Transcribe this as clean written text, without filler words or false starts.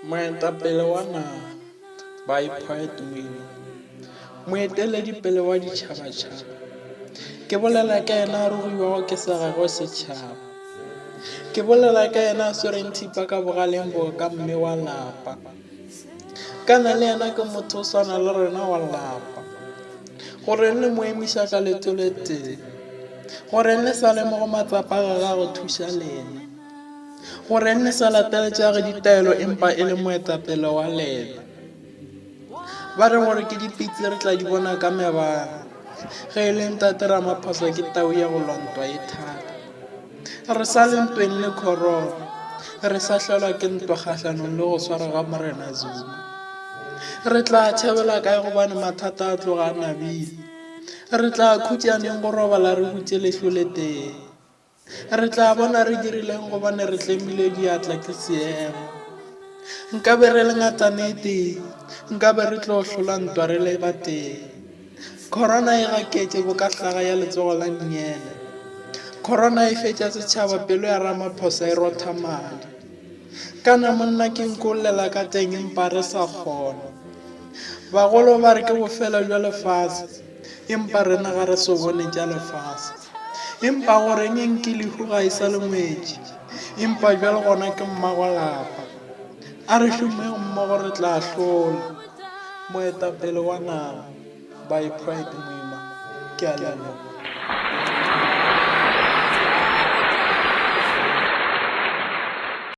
Moetapele wa naga, By Poet Moima. Moeteledipele wa ditšhabatšhaba. Ke bolela ka yena a rogiwago ke sa gagwe setšhaba. Ke bolela ka yena a swereng thipa ka bogaleng bo ka mme wa lapa. Kana le yena ke motho o swana le rena wa lapa. Goreng le mo emiša ka leto le tee? Goreng le sa lemoge matsapa a gagwe a go thuša lena? Goreng le sa latele tša ge ditaelo empa e le moetapele wa lena? Ba re gore ke dipitsi re tla di bona ka mebala. Ge e le ntate Ramaphosa ke tau ya go lwa ntwa e thata. Re sa le ntweng le corona, re sa hlolwa ke ntwa kgahlanong le go swara ga Morena Zuma. Re tla tšhabela kae gobane mathata a tloga a nabile? Re tla khutša neng go robala re butše lehlo le tee? Re tla bona re dirileng gobane re tlemile diatla ke seemo. Nkabe re le ngatana e tee, nkabe re tlo hlola ntwa re le batee. Corona e gaketše boka hlaga ya letsogo la nnyele. Corona e fetša setšhaba pelo ya Ramaphosa e rotha madi. Kana monna ke nko llela ka teng empa re sa kgona. Bagolo ba re ke bofelo bja lefase empa rena ga re so bone tša lefase. Empa goreng enke lehu ga e sa le ngwetši empa bjale gona ke mmagolapa. A re šomeng mmogo re tla hlola. Moetapele wa naga by Pride Moima. Ke a leboga.